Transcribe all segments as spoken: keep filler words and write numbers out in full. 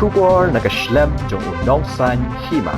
Khubor na ka shlem jong u Nongsaiñ Hima.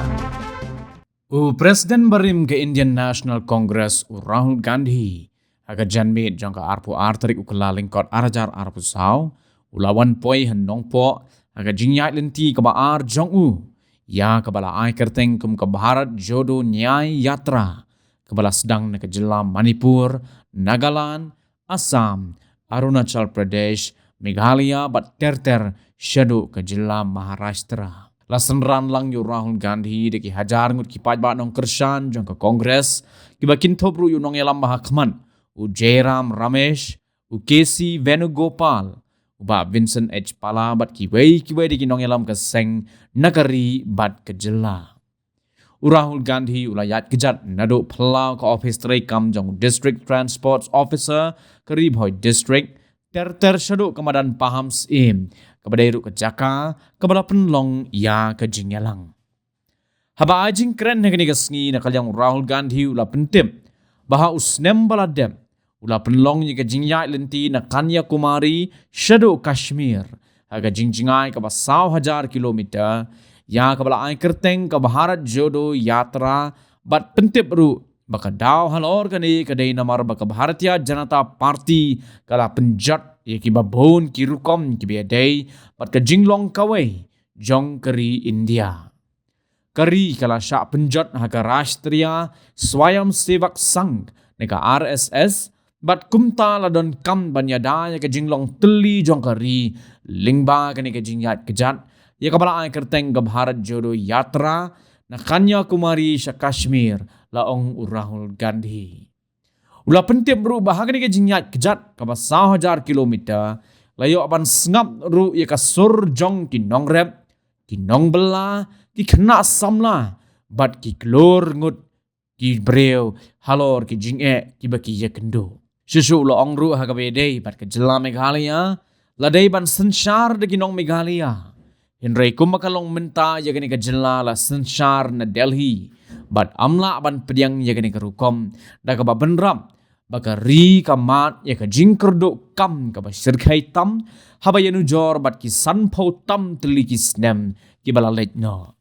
U President barim ka Indian National Congress u Rahul Gandhi ha ka janmiet jong ka arphew ar tarik u Kyllalyngkot ar hajar arphew saw u la wan poi ha Nongpoh ha ka jingïaid lynti kaba ar jong u ïa kaba la ai kyrteng kum ka Bharat Jodo Nyay Yatra kaba la sdang na ka jylla Manipur, Nagaland, Assam, Arunachal Pradesh, Meghalaya bad ter ter shaduh ka jylla Maharashtra. La synran lang ïa u Rahul Gandhi da ki hajar ngut ki paidbah nongkyrshan jong ka Congress kiba kynthup ruh ïa u nongïalam ba ha khmat u Jairam Ramesh, u K C Venugopal, u Bah Vincent H Pala bad kiwei kiwei de ki nongïalam ka seng na ka ri bad ka jylla. U Rahul Gandhi u la ïaid kjat naduh phyllaw ka ophis treikam jong u District Transport Officer ka Ri Bhoi District ter ter shaduh ka madan Pahamsyiem kaba dei ruh ka jaka kaba la pynlong ïa ka jingïalang. Haba ai jingkren ha kane ka sngi na ka liang u Rahul Gandhi u la pyntip ba ha u snem ba la dep u la pynlong ïa ka jingïaid lynti na Kanyakumari shaduh Kashmir ha ka jingjngai kaba saw hajar kilometer ïa kaba la ai kyrteng ka Bharat Jodo Yatra bad pyntip ruh ba ka daw halor kane ka dei namar ba ka Bharatiya Janata Party ka la pynjot ïa kiba bun ki rukom kiba ïadei bad ka jinglong kawei jong ka ri India. Ka ri ka la shah pynjot ha ka Rashtriya Swayamsevak Sangh ne ka R S S bad kumta la donkam ban ïada ïa ka jinglong tylli jong ka ri lyngba kane ka jingïaid kjat ïa kaba la ai kyrteng ka Bharat Jodo Yatra na Kanyakumari sha Kashmir, la ong u Rahul Gandhi. U la pyntip ruh ba ha kane ka jingïaid kjat kaba saw hajar kilometer la ïoh ban sngap ruh ïa ka sur jong ki nongrep, ki nongbylla, ki khynnah samla bad ki klur ngut ki briew halor ki jingeh kiba ki ïakynduh. Shuh shuh u la ong ruh ha kaba ïadei bad ka jylla Meghalaya la dei ban synshar da ki nong Meghalaya. Hynrei kumba ka long mynta ïa kane ka jylla la synshar na Delhi bad ym lah ban pdiang ïa kane ka rukom da kaba bynrap ba ka ri ka mad ïa ka jingkyrduh kam kaba shyrkhei tam haba ïanujor bad ki sanphew tam tylli ki snem kiba la leit noh.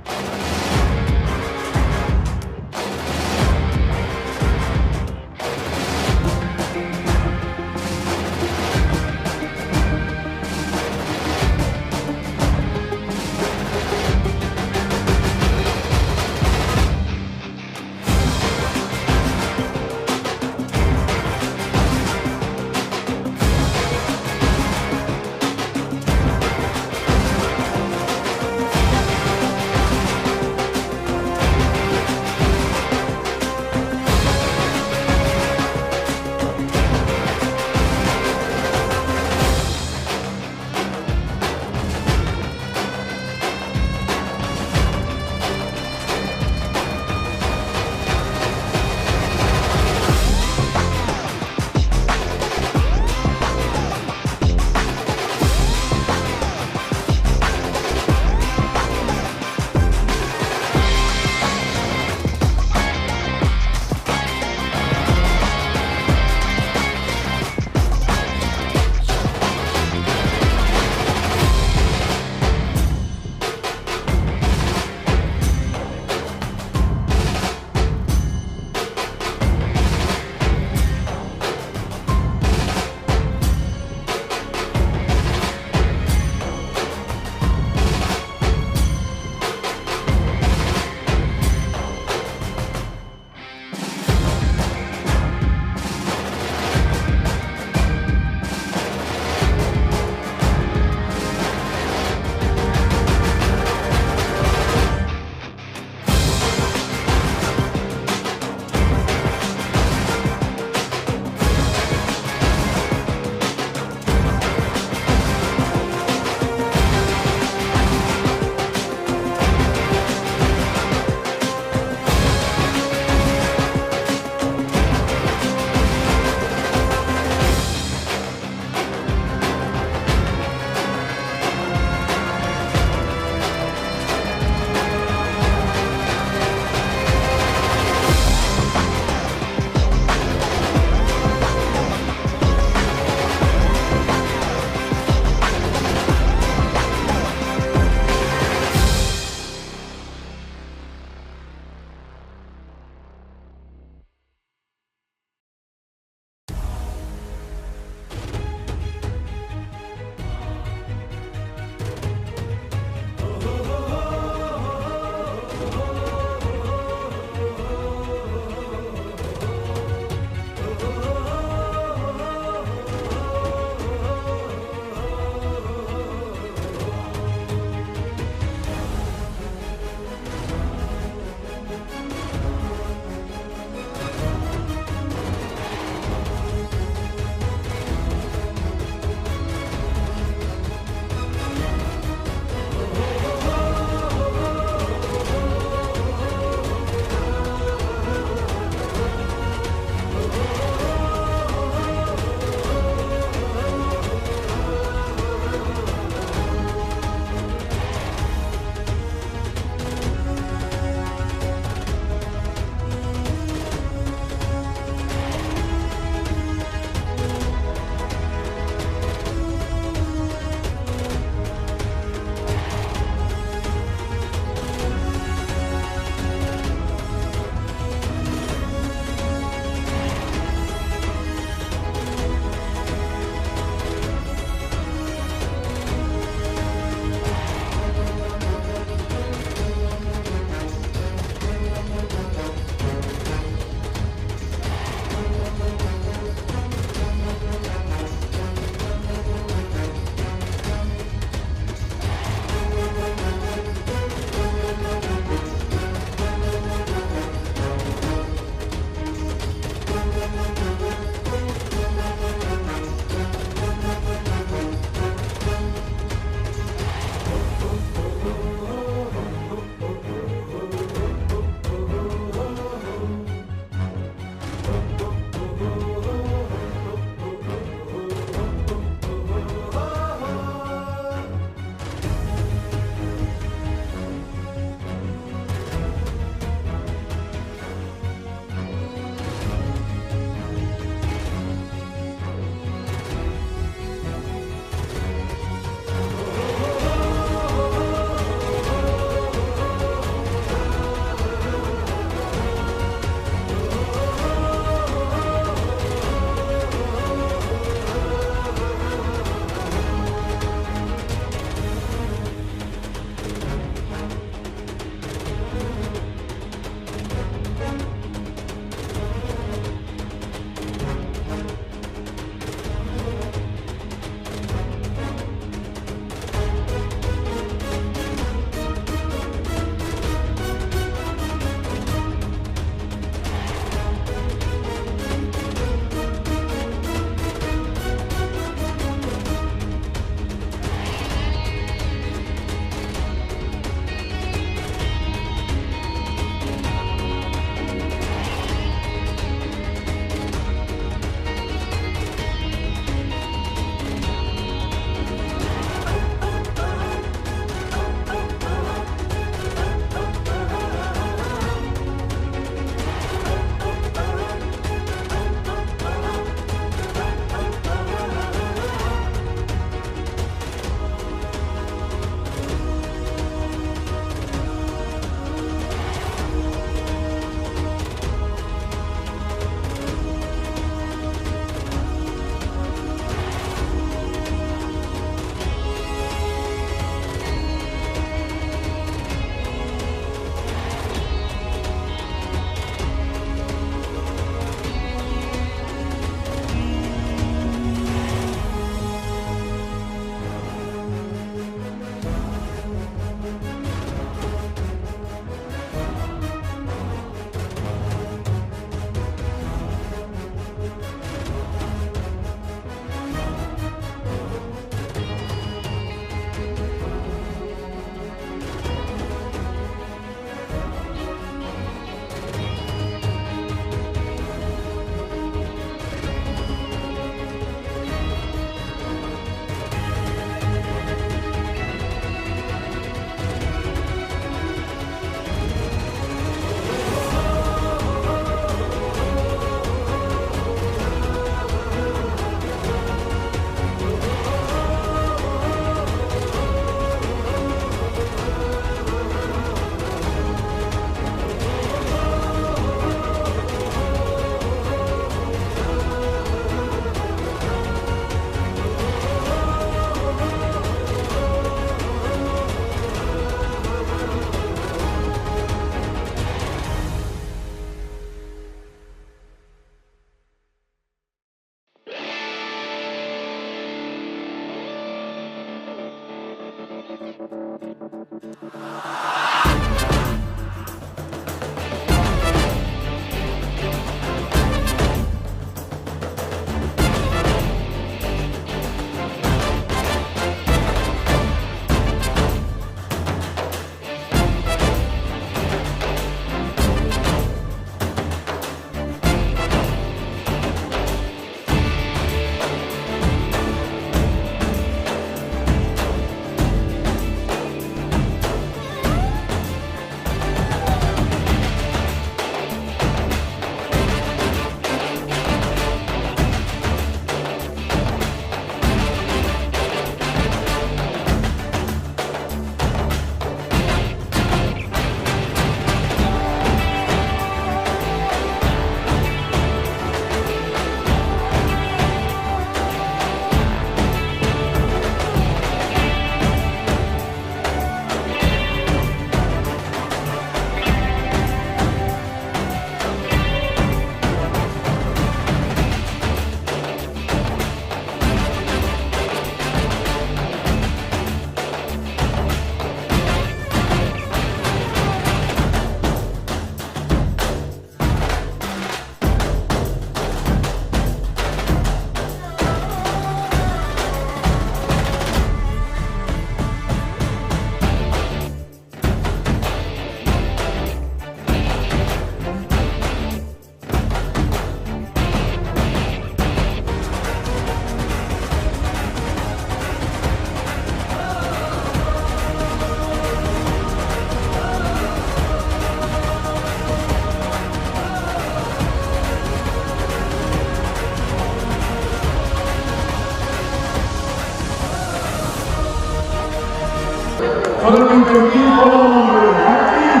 Following the lead ball number fifteen,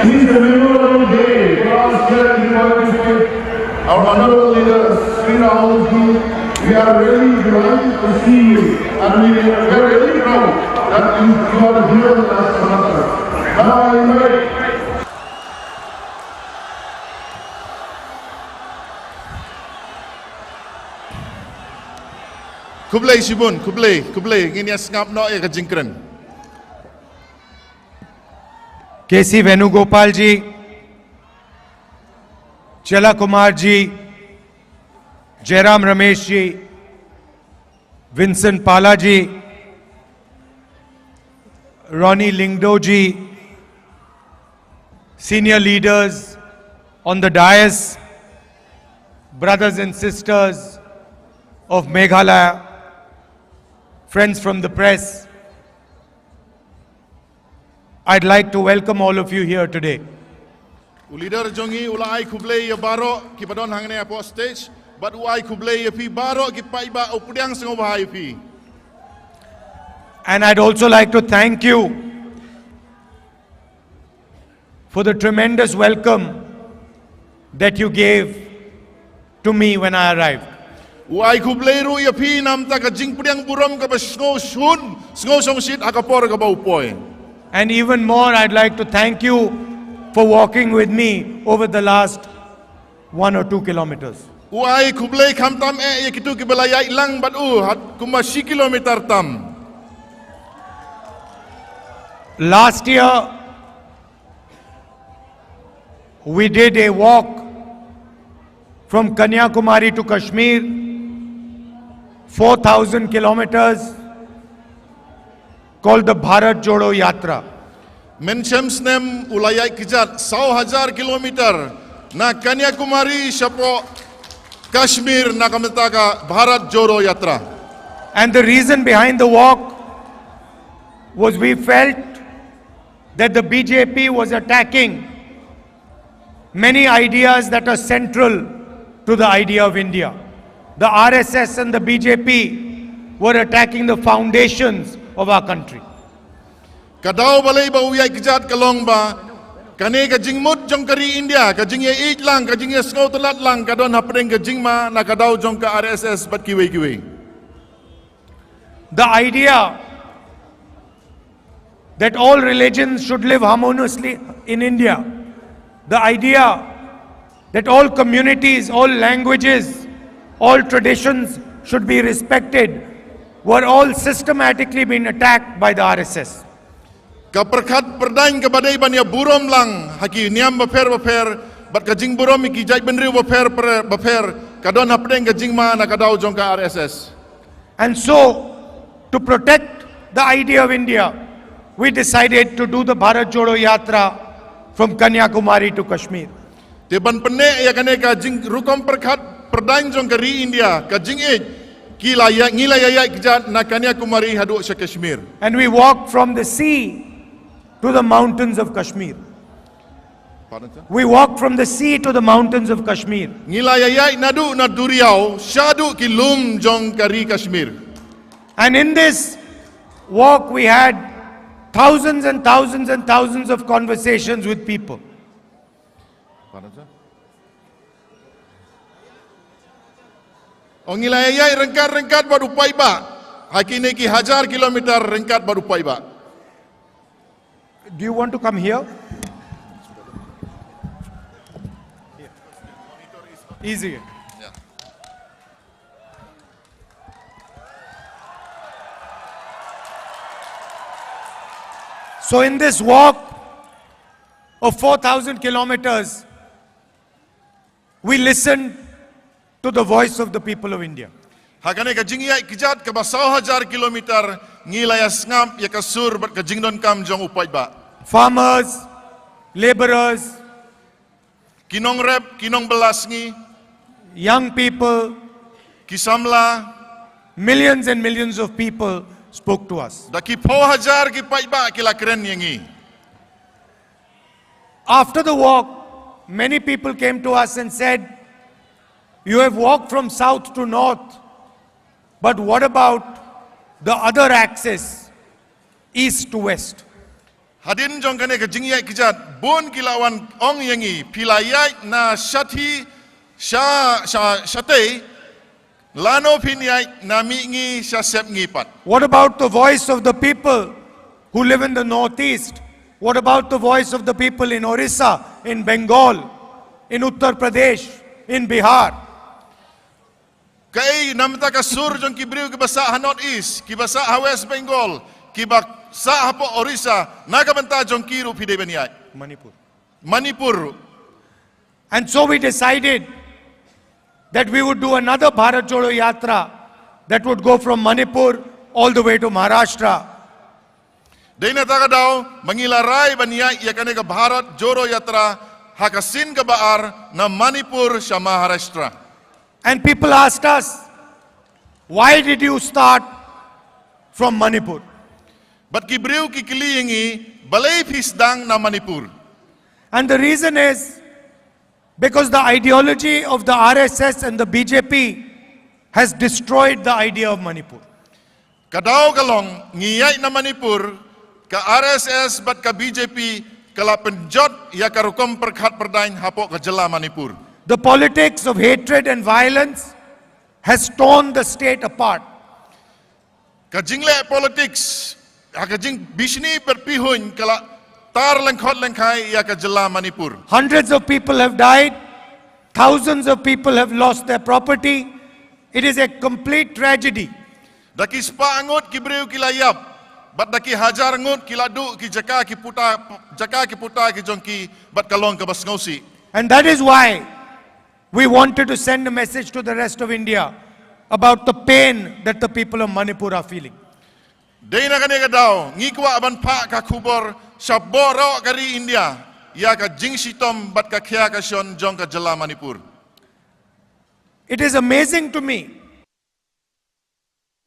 This is the memorable day for us here in Mumbai. Our honorable leader, Shri Rahul Ji, we are really delighted to see you, and we are really proud that you, you are here with us, Maharashtra. Now I invite Khublei shibun, khublei, khublei, ngin ïa sngap noh ïa ka jingkren. K C Venugopal ji, Chella Kumar ji, Jairam Ramesh ji, Vincent Pala ji, Ronnie Lyngdoh ji, senior leaders on the dais, brothers and sisters of Meghalaya, friends from the press, I'd like to welcome all of you here today. U leader jong ngi u la ai khublei ïa baroh kiba don hangne hapoh stage, bad u ai khublei ïa phi baroh ki paidbah u pdiang sngewbha ïa phi. And I'd also like to thank you for the tremendous welcome that you gave to me when I arrived. U ai khublei ruh ïa phi namar ka jingpdiang burom kaba sngewshun, sngewshongshit ha ka por kaba u poi. And even more, I'd like to thank you for walking with me over the last one or two kilometers. U ai khublei khamtam eh ïa kito kiba la ïaid lang bad u, hat kumba shi kilometer tam. Last year, we did a walk from Kanyakumari to Kashmir, four thousand kilometers, called the Bharat Jodo Yatra. Mynshem snem u la ïaid kjat saw hajar kilometer na Kanyakumari shapoh Kashmir na ka bynta ka Bharat Jodo Yatra. And the reason behind the walk was we felt that the B J P was attacking many ideas that are central to the idea of India. The R S S and the B J P were attacking the foundations of our country. Ka daw balei ba u ïaid kjat ka long ba Kane ka jingmut jong ka ri India, ka jingïaieit lang, ka jingïasngewtynnad lang, ka don hapdeng ka jingma na ka daw jong ka R S S bad kiwei kiwei. The idea that all religions should live harmoniously in India, the idea that all communities, all languages, all traditions should be respected, were all systematically being attacked by the R S S. Ka pyrkhat pyrdaiñ kaba dei ban ïa burom lang ha ki niam bapher bapher bad ka jingburom ïa ki jaitbynriew bapher bapher, ka don hapdeng ka jingma na ka daw jong ka R S S. And so, to protect the idea of India, we decided to do the Bharat Jodo Yatra from Kanyakumari to Kashmir. Te ban pynneh ïa kane ka jingrukom pyrkhat pyrdaiñ jong ka ri India, ka jingïeit, ki la ïa, ngi la ïa ïaid kjat na Kanyakumari haduh sha Kashmir. And we walked from the sea to the mountains of Kashmir. Pardon, sir? We walked from the sea to the mountains of Kashmir. Ngi la ïa ïaid naduh na duriaw shaduh ki lum jong ka ri Kashmir. And in this walk, we had thousands and thousands and thousands of conversations with people. Pardon, sir? Ong ngi la ïa ïaid ryngkat ryngkat bad u paidbah ha kine ki hajar kilometer ryngkat bad u paidbah. Do you want to come here? Easy. Yeah. So, in this walk of four thousand kilometers, we listened to the voice of the people of India. Ha kane ka jingïaid kjat kaba saw hajar kilometer, ngi la ïa sngap ïa ka sur bad ka jingdonkam jong u paidbah. Farmers, laborers, ki nongrep, ki nongbylla sngi, young people, ki samla, millions and millions of people spoke to us. Da ki phew hajar ki paidbah ki la kren ïa ngi. After the walk, many people came to us and said, "You have walked from south to north, but what about the other axis, east to west?" Hadien jong kane ka jingïaid kjat, bun ki la wan ong ïa ngi, phi la ïaid na shathie sha, sha, shatei, lano phin ïaid na mihngi sha sepngi pat. What about the voice of the people who live in the northeast? What about the voice of the people in Orissa, in Bengal, in Uttar Pradesh, in Bihar? Kaei namar ka sur jong ki briew kiba sah ha North East, kiba sah ha West Bengal, kiba sah hapoh Orissa, na ka bynta jong ki ruh phi dei ban ïaid? Manipur. Manipur ruh. And so we decided that we would do another Bharat Jodo Yatra that would go from Manipur all the way to Maharashtra. Dei na kata ka daw ba ngi la rai ban ïaid ïa kane ka Bharat Jodo Yatra ha ka sien kaba ar na Manipur sha Maharashtra. And people asked us, "Why did you start from Manipur?" Bad ki briew ki kylli ïa ngi, balei phi sdang na Manipur? And the reason is because the ideology of the R S S and the B J P has destroyed the idea of Manipur. Ka daw ka long, ngi ïaid na Manipur, ka R S S bad ka B J P ka la pynjot ïa ka rukom pyrkhat pyrdaiñ hapoh ka jylla Manipur. The politics of hatred and violence has torn the state apart. Ka jingleh politics ha ka jingbishni bad pihuiñ ka la tar lyngkhot lyngkhai ïa ka jylla Manipur. Hundreds of people have died, thousands of people have lost their property. It is a complete tragedy. Da ki spah ngut ki briew ki la ïap, bad da ki hajar ngut ki la duh ki jaka ki puta, jaka ki puta ki jong ki, bad ka long kaba sngewsih. And that is why we wanted to send a message to the rest of India about the pain that the people of Manipur are feeling. Dei na kane ka daw, ngi kwah ban phah ka khubor sha baroh ka ri India ïa ka jingshitom bad ka khia ka shon jong ka jylla Manipur. It is amazing to me.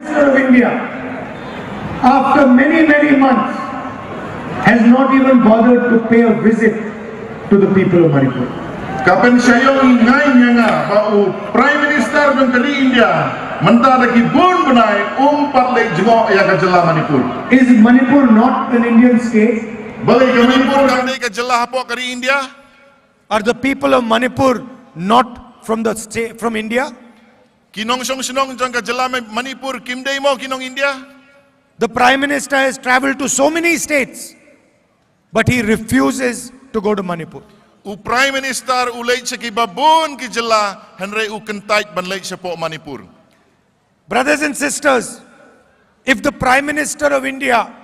Minister of India, after many, many months, has not even bothered to pay a visit to the people of Manipur. Ka pynshai ïa ngi, ngai ïa nga ba u Prime Minister jong ka ri India mynta da ki bun bnai um pat leit jngoh ïa ka jylla Manipur. Is Manipur not an Indian state? Balei ka Manipur kam dei ka jylla hapoh ka ri India? Are the people of Manipur not from the state, from India? Ki nongshong shnong jong ka jylla Ma-, Manipur kim dei mo ki nong India? The Prime Minister has traveled to so many states, but he refuses to go to Manipur. U Prime Minister u leit sha kiba bun ki jylla, hynrei u kyntait ban leit shapoh Manipur. Brothers and sisters, if the Prime Minister of India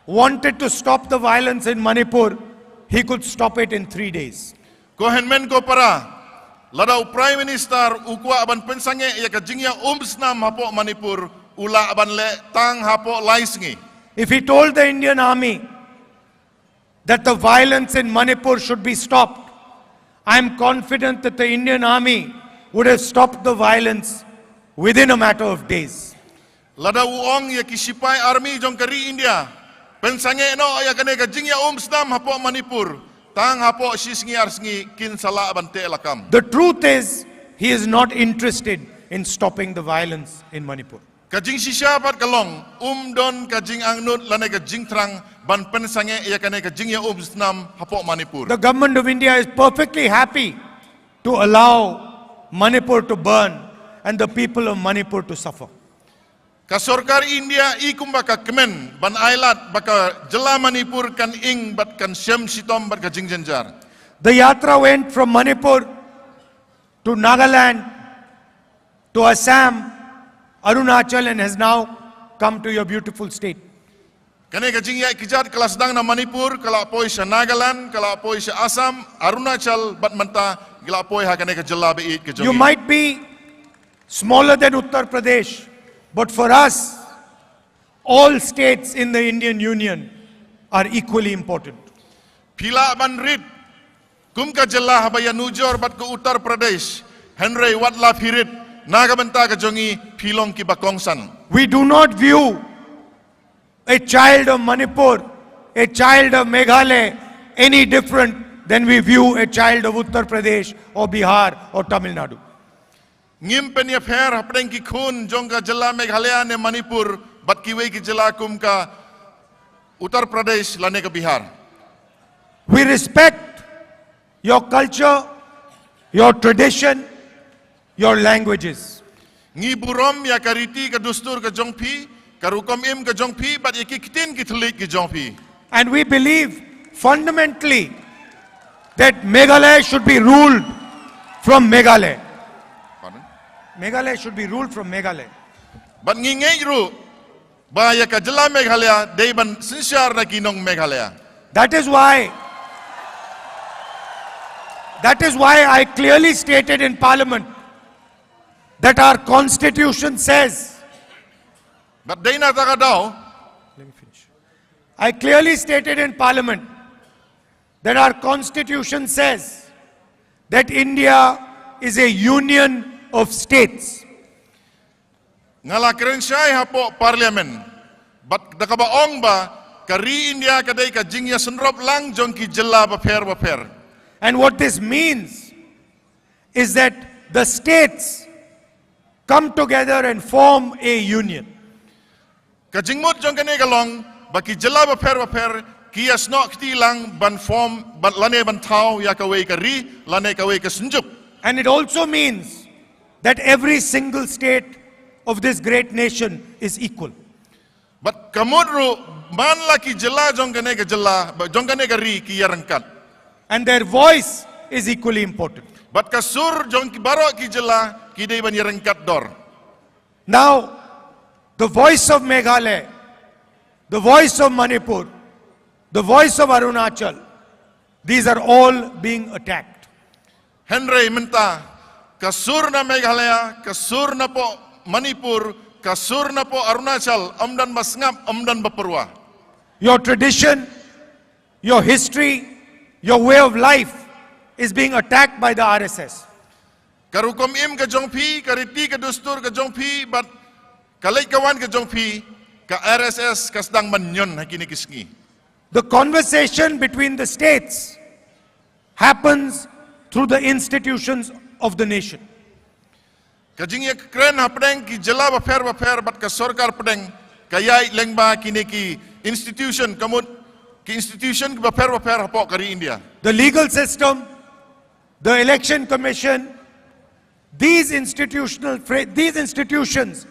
wanted to stop the violence in Manipur, he could stop it in three days. Ko hynmen ko para, lada u Prime Minister u kwah ban pynsangeh ïa ka jingïaumsnam hapoh Manipur, u lah ban leh tang hapoh lai sngi. If he told the Indian army that the violence in Manipur should be stopped, I am confident that the Indian army would have stopped the violence within a matter of days. Lada u ong ïa ki sipai army jong ka ri India, pynsangeh noh ïa kane ka jingïaumsnam hapoh Manipur, tang hapoh shi sngi ar sngi kin sa lah ban teh lakam. The truth is, he is not interested in stopping the violence in Manipur. Ka jingshisha pat ka long, um don ka jingangnud lane ka jingthrang ban pynsangeh ïa kane ka jingïaumsnam hapoh Manipur. The government of India is perfectly happy to allow Manipur to burn and the people of Manipur to suffer. Ka sorkar India i kumba ka kmen ban ailad ba ka jylla Manipur kan ing bad kan shem shitom bad ka jingjynjar. The yatra went from Manipur to Nagaland, to Assam, Arunachal, and has now come to your beautiful state. Kane ka jingïaid kjat ka la sdang na Manipur, ka la poi sha Nagaland, ka la poi sha Assam, Arunachal, bad mynta ka la poi ha kane ka jylla ba ïeit ka jong ngi. You might be smaller than Uttar Pradesh, but for us, all states in the Indian Union are equally important. Phi lah ban rit kum ka jylla haba ïanujor bad ka Uttar Pradesh, hynrei wat la phi rit, na ka bynta ka jong ngi phi long kiba kongsan. We do not view a child of Manipur, a child of Meghalaya, any different than we view a child of Uttar Pradesh or Bihar or Tamil Nadu. Ngim pynïapher hapdeng ki khun jong ka jylla Meghalaya ne Manipur bad kiwei ki jylla kum ka Uttar Pradesh lane ka Bihar. We respect your culture, your tradition, your languages. Ngi burom ïa ka riti ka dustur ka jong phi, ka rukom im ka jong phi, bad ïa ki ktien ki thylliej ki jong phi. And we believe fundamentally that Meghalaya should be ruled from Meghalaya. Pardon? Meghalaya should be ruled from Meghalaya. Bad ngi ngeit ruh ba ïa ka jylla Meghalaya dei ban synshar na ki nong Meghalaya. That is why, that is why I clearly stated in Parliament that our constitution says, Bad dei na kata ka daw, let me finish. I clearly stated in Parliament that our constitution says that India is a union of states. Nga la kren shai hapoh Parliament bad da kaba ong ba ka ri India ka dei ka jingïasynrop lang jong ki jylla bapher bapher. And what this means is that the states come together and form a union. Ka jingmut jong kane ka long ba ki jylla bapher bapher ki ïasnoh kti lang ban form, ban lane ban thaw ïa kawei ka ri lane kawei ka synjuk. And it also means that every single state of this great nation is equal. Bad ka mut ruh man la ki jylla jong kane ka jylla, ba jong kane ka ri ki ïaryngkat. And their voice is equally important. Bad ka sur jong ki baroh ki jylla ki dei ban ïaryngkat dor. Now, the voice of Meghalaya, the voice of Manipur, the voice of Arunachal, these are all being attacked. Hynrei mynta ka sur na Meghalaya, ka sur napoh Manipur, ka sur napoh Arunachal, ym don ba sngap, ym don ba pyrwa. Your tradition, your history, your way of life is being attacked by the R S S. Ka rukom im ka jong phi, ka riti ka dustur ka jong phi, bad ka leit ka wan ka jong phi, ka R S S ka sdang ban ñion ha kine ki sngi. The conversation between the states happens through the institutions of the nation. Ka jingïakren hapdeng ki jylla bapher bapher bad ka sorkar pdeng ka ïaid lyngba kine ki institution, ka mut Ki institution kiba pher bapher hapoh ka ri India. The legal system, the election commission, these institutional fra- these institutions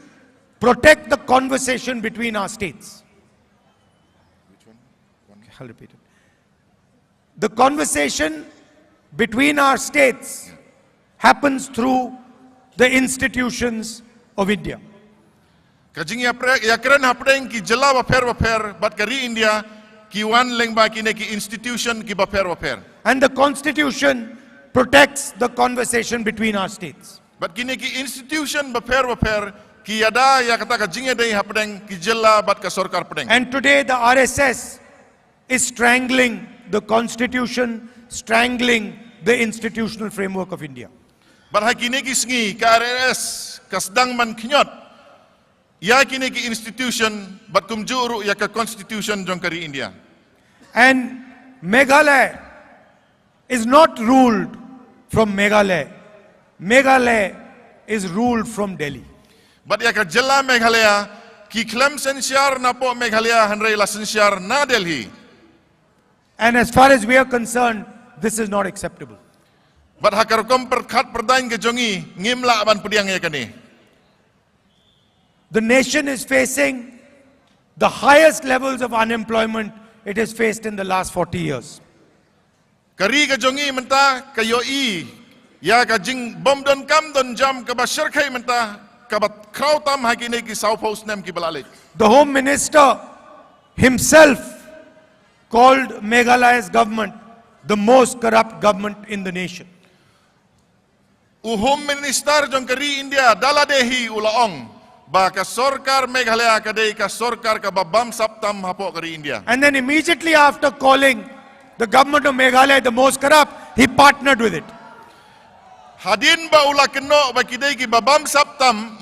protect the conversation between our states. I'll repeat it. The conversation between our states happens through the institutions of India. Ka jingïakren hapdeng ki jylla bapher bapher bad ka ri India ki wan lyngba kine ki institution kiba pher bapher. And the constitution protects the conversation between our states. Bad kine ki institution bapher bapher ki ïada ïa kata ka jingïadei hapdeng ki jylla bad ka sorkar pdeng. And today the R S S is strangling the constitution, strangling the institutional framework of India. Bad ha kine ki sngi ka R S S ka sdang ban khñiot ïa kine ki institution bad kumjuh ruh ïa ka constitution jong ka ri India. And Meghalaya is not ruled from Meghalaya. Meghalaya is ruled from Delhi. Bad ïa ka jylla Meghalaya ki khlem synshar napoh Meghalaya hynrei la synshar na Delhi. And as far as we are concerned, this is not acceptable. Bad ha ka rukom pyrkhat pyrdaiñ ka jong ngi ngim lah ban pdiang ïa kane. The nation is facing the highest levels of unemployment it has faced in the last forty years. Ka ri ka jong ngi mynta ka ïohi ïa ka jingbym don kam don jam kaba shyrkhei mynta kaba khraw tam ha kine ki sawphew snem kiba la leit. The Home Minister himself called Meghalaya's government the most corrupt government in the nation. U Home Minister jong ka ri India da lade hi u la ong ba ka sorkar Meghalaya ka dei ka sorkar kaba bamsap tam hapoh ka ri India. And then immediately after calling the government of Meghalaya the most corrupt, he partnered with it. Hadien ba u la kynnoh ba ki dei kiba bamsap tam,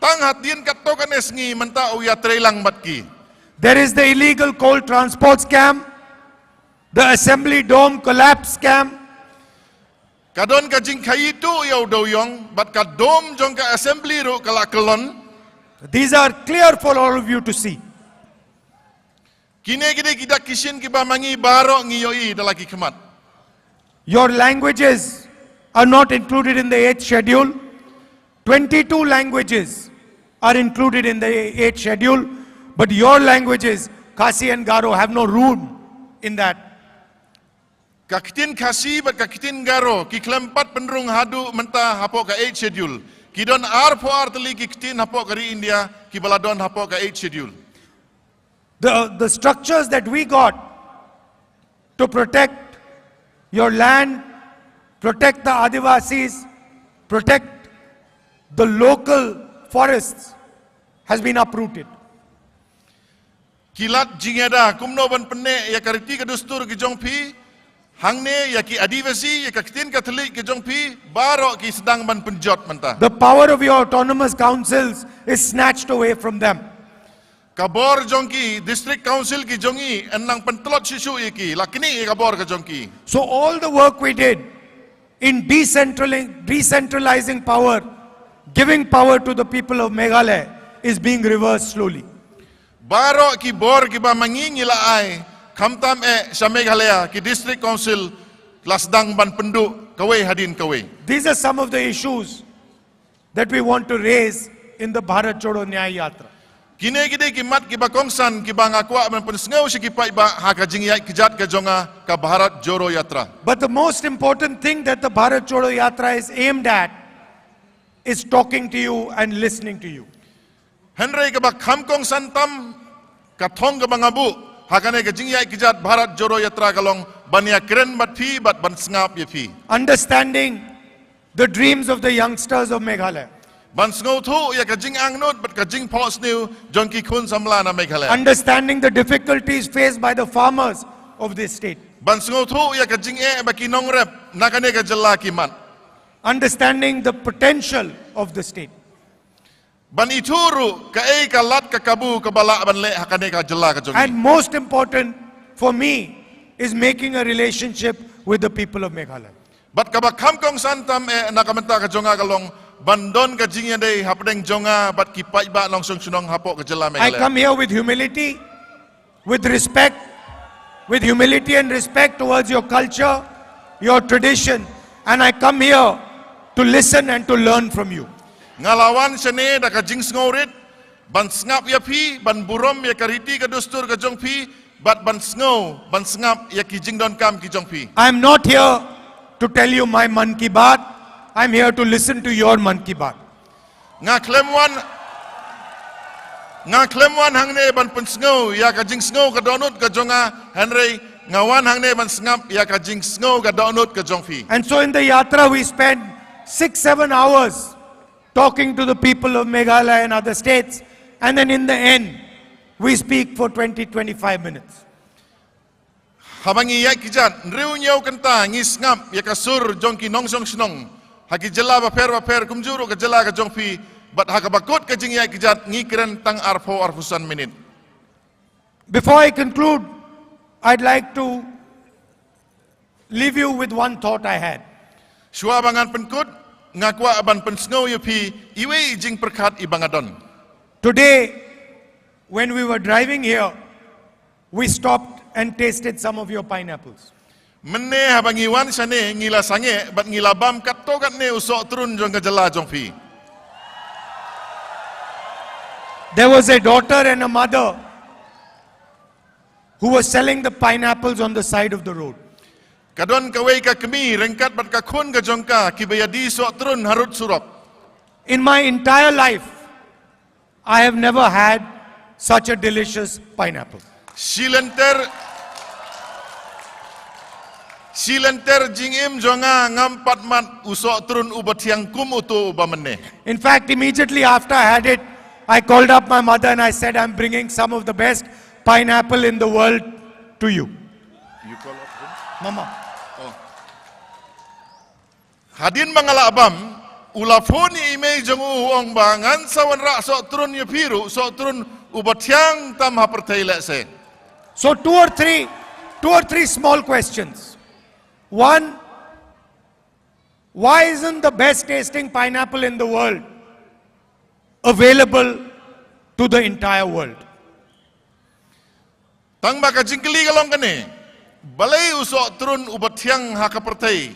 tang hadien katto katne sngi mynta u ïatreilang bad ki. There is the illegal coal transport scam, the assembly dome collapse scam. Ka don ka jingkhaïi tuh ïa u dewïong bad ka dome jong ka assembly ruh ka la kyllon. These are clear for all of you to see. Kine ki dei ki dak ki shin kiba ma ngi baroh ngi ïohi da la ki khmat. Your languages are not included in the eighth schedule. Twenty-two languages are included in the eighth schedule, but your languages, Khasi and Garo, have no room in that. Ka ktien Khasi bad ka ktien Garo ki khlem pat pynrung haduh mynta hapoh ka eighth schedule. Ki don arphew ar tylli ki ktien hapoh ka ri India kiba la don hapoh ka eighth schedule. The, the structures that we got to protect your land, protect the Adivasis, protect the local forests has been uprooted. Ki lad jingïada kumno ban pynneh ïa ka riti ka dustur ki jong phi, hangne ïa ki Adivasi, ïa ka ktien Katholik ki jong phi, baroh ki sdang ban pynjot mynta. The power of your autonomous councils is snatched away from them. Ka bor jong ki district council ki jong ngi yn nang pyntlot shuh shuh ïa ki, la knieh ïa ka bor ka jong ki. So all the work we did in decentralizing, decentralizing power, giving power to the people of Meghalaya is being reversed slowly. Baroh ki bor kiba ma ngi ngi la ai, khamtam eh sha Meghalaya ki district council la sdang ban pynduh kawei hadien kawei. These are some of the issues that we want to raise in the Bharat Jodo Nyay Yatra. Kine ki dei ki mat kiba kongsan kiba nga kwah ban pynsngew sha ki paidbah ha ka jingïaid kjat ka jong nga ka Bharat Jodo Yatra. But the most important thing that the Bharat Jodo Yatra is aimed at is talking to you and listening to you. Hynrei kaba kham kongsan tam, ka thong kaba nga buh ha kane ka jingïaid kjat Bharat Jodo Yatra ka long ban ïakren bad phi bad ban sngap ïa phi. Understanding the dreams of the youngsters of Meghalaya. Ban sngewthuh ïa ka jingangnud bad ka jingphohsniew jong ki khun samla na Meghalaya. Understanding the difficulties faced by the farmers of this state. Ban sngewthuh ïa ka jingeh ba ki nongrep na kane ka jylla ki mat. Understanding the potential of the state. Ban ithuh ruh kaei ka lad ka kabu kaba lah ban leh ha kane ka jylla ka jong ngi. And most important for me is making a relationship with the people of Meghalaya. Bad kaba kham kongsan tam eh na ka bynta ka jong nga ka long ban don ka jingïadei hapdeng jong nga bad ki paidbah nongshong shnong hapoh ka jylla Meghalaya. I come here with humility, with respect, with humility and respect towards your culture, your tradition, and I come here to listen and to learn from you. Nga la wan shane da ka jingsngewrit, ban sngap ïa phi, ban burom ïa ka riti ka dustur ka jong phi, bad ban sngew, ban sngap ïa ki jingdonkam ki jong phi. I am not here to tell you my Mann Ki Baat. I am here to listen to your Mann Ki Baat. Nga khlem wan, nga khlem wan hangne ban pynsngew ïa ka jingsngew ka dohnud ka jong nga, hynrei nga wan hangne ban sngap ïa ka jingsngew ka dohnud ka jong phi. And so in the yatra we spend six, seven hours talking to the people of Meghalaya and other states, and then in the end, we speak for twenty, twenty-five minutes. Haba ngi ïaid kjat, hynriew hynñiew kynta ngi sngap ïa ka sur jong ki nongshong shnong ha ki jylla bapher bapher, kumjuh ruh ka jylla ka jong phi, bad ha kaba kut ka jingïaid kjat ngi kren tang arphew, arphew san minit. Before I conclude, I'd like to leave you with one thought I had. Shuwa ba ngan pynkut, nga kwah ban pynsngew ïa phi iwei i jingpyrkhat iba nga don. Today, when we were driving here, we stopped and tasted some of your pineapples. Mynne haba ngi wan shane ngi la sangeh bad ngi la bam katto katne u sohtrun jong ka jylla jong phi. There was a daughter and a mother who was selling the pineapples on the side of the road. Ka don kawei ka kmie ryngkat bad ka khun ka jong ka kiba ïadie sohtrun harud surok. In my entire life, I have never had such a delicious pineapple. Shi lynter, shi lynter jingim jong nga ngam pat mad u sohtrun uba thiang kum uto uba mynne. In fact, immediately after I had it, I called up my mother and I said, "I'm bringing some of the best pineapple in the world to you." You call up him? Mama. Oh. Hadien ba nga la bam, u la phone ïa i mei jong u, u ong ba ngan sa wanrah sohtrun ïa phi ruh, sohtrun uba thiang tam ha pyrthei lehse. So two or three, two or three small questions. One, why isn't the best tasting pineapple in the world available to the entire world? Tang ba ka jingkylli ka long kane, balei u sohtrun uba thiang ha ka pyrthei,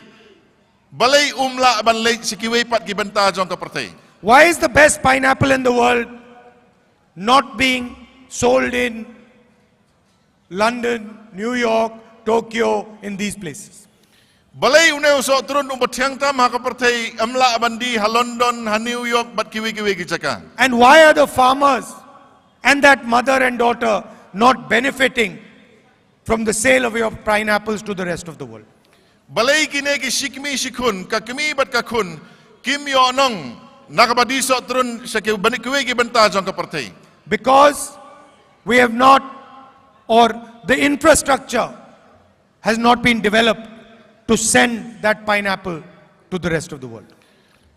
balei um lah ban leit sha kiwei pat ki bynta jong ka pyrthei? Why is the best pineapple in the world not being sold in London, New York, Tokyo, in these places? Balei une u sohtrun uba thiang tam ha ka pyrthei ym lah ban die ha London, ha New York, bad kiwei kiwei ki jaka? And why are the farmers and that mother and daughter not benefiting from the sale of your pineapples to the rest of the world? Balei kine ki shi kmie shi khun, ka kmie bad ka khun, kim ïoh nong na kaba die sohtrun sha ki byn-, kiwei ki bynta jong ka pyrthei? Because we have not, or the infrastructure has not been developed to send that pineapple to the rest of the world.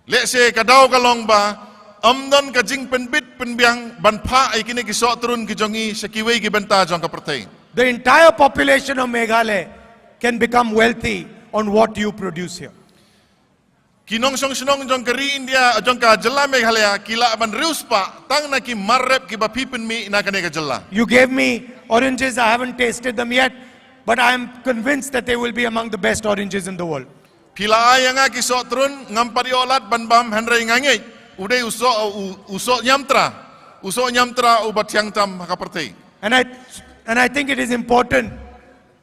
Lehse ka daw ka long ba ym don ka jingpynbit pynbiang ban phah ïa kine ki sohtrun ki jong ngi sha kiwei ki bynta jong ka pyrthei. The entire population of Meghalaya can become wealthy on what you produce here. Ki nongshong shnong jong ka ri India, jong ka jylla Meghalaya, ki lah ban riewspah tang na ki mar rep kiba phi pynmih na kane ka jylla. You gave me oranges, I haven't tasted them yet, but I am convinced that they will be among the best oranges in the world. Phi la ai ïa nga ki sohtrun, ngam pat ïoh lad ban bam, hynrei nga ngeit u dei u soh, u, u soh ñiamtra, u soh ñiamtra uba thiang tam ha ka pyrthei. And I, and I think it is important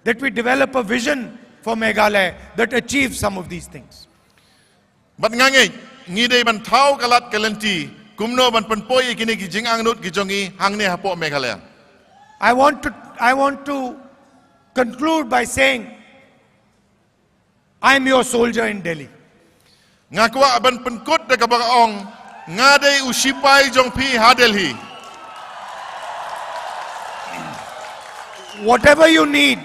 that we develop a vision for Meghalaya that achieves some of these things. Bad nga ngeit ngi dei ban thaw ka lad ka lynti kumno ban pynpoi ïa kine ki jingangnud ki jong ngi hangne hapoh Meghalaya. I want to, I want to conclude by saying, I am your soldier in Delhi. Nga kwah ban pynkut da kaba ong, nga dei u shipai jong phi ha Delhi. Whatever you need,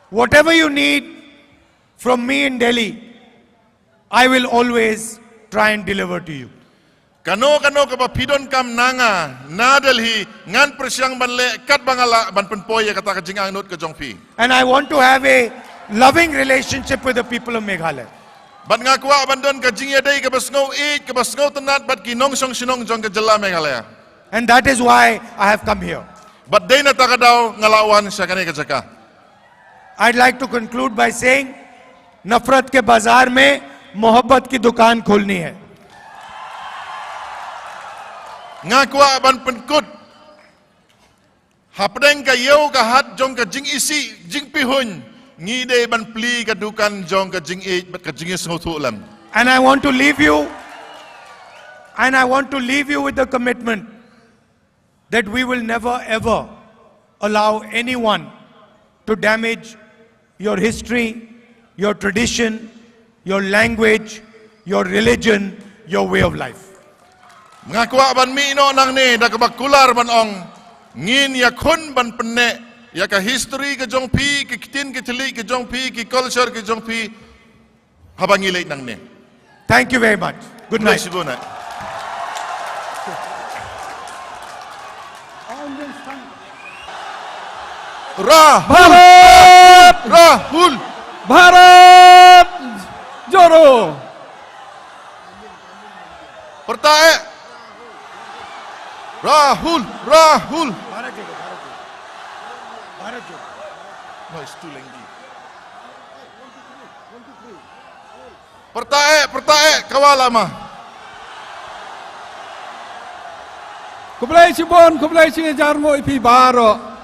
whatever you need from me in Delhi, I will always try and deliver to you. Kano kano kaba phi donkam na nga na Delhi, ngan pyrshang ban leh katba nga lah ban pynpoi ïa kata ka jingangnud ka jong phi. And I want to have a loving relationship with the people of Meghalaya. Bad nga kwah ban don ka jingïadei kaba sngew ïeit, kaba sngew tynnad bad ki nongshong shnong jong ka jylla Meghalaya. And that is why I have come here. Bad dei na kata ka daw nga la wan sha kane ka jaka. I'd like to conclude by saying, नफरत के बाजार में मोहब्बत की दुकान खोलनी है। Nga kwah ban pynkut, hapdeng ka ïew ka hat jong ka jingisih jingpihuiñ, ngi dei ban plie ka dukan jong ka jingïeit bad ka jingïasngewthuh lem. And I want to leave you, and I want to leave you with the commitment that we will never ever allow anyone to damage your history, your tradition, your language, your religion, your way of life. Nga kwah ban mih noh nangne da kaba kular ban ong, ngin ïakhun ban pynneh ïa ka history ka jong phi, ki ktien ki thylliej ka jong phi, ki culture ka jong phi, haba ngi leit nangne. Thank you very much. Good night. Khublei shibun eh. Rahul! भारत! Rahul! भारत जोड़ो! Pyrta eh! Rahul! Rahul! No, it's too lengthy. Pyrta eh, pyrta eh, kawala ma. Khublei shibun, khublei shihajar nguh ïa phi baroh.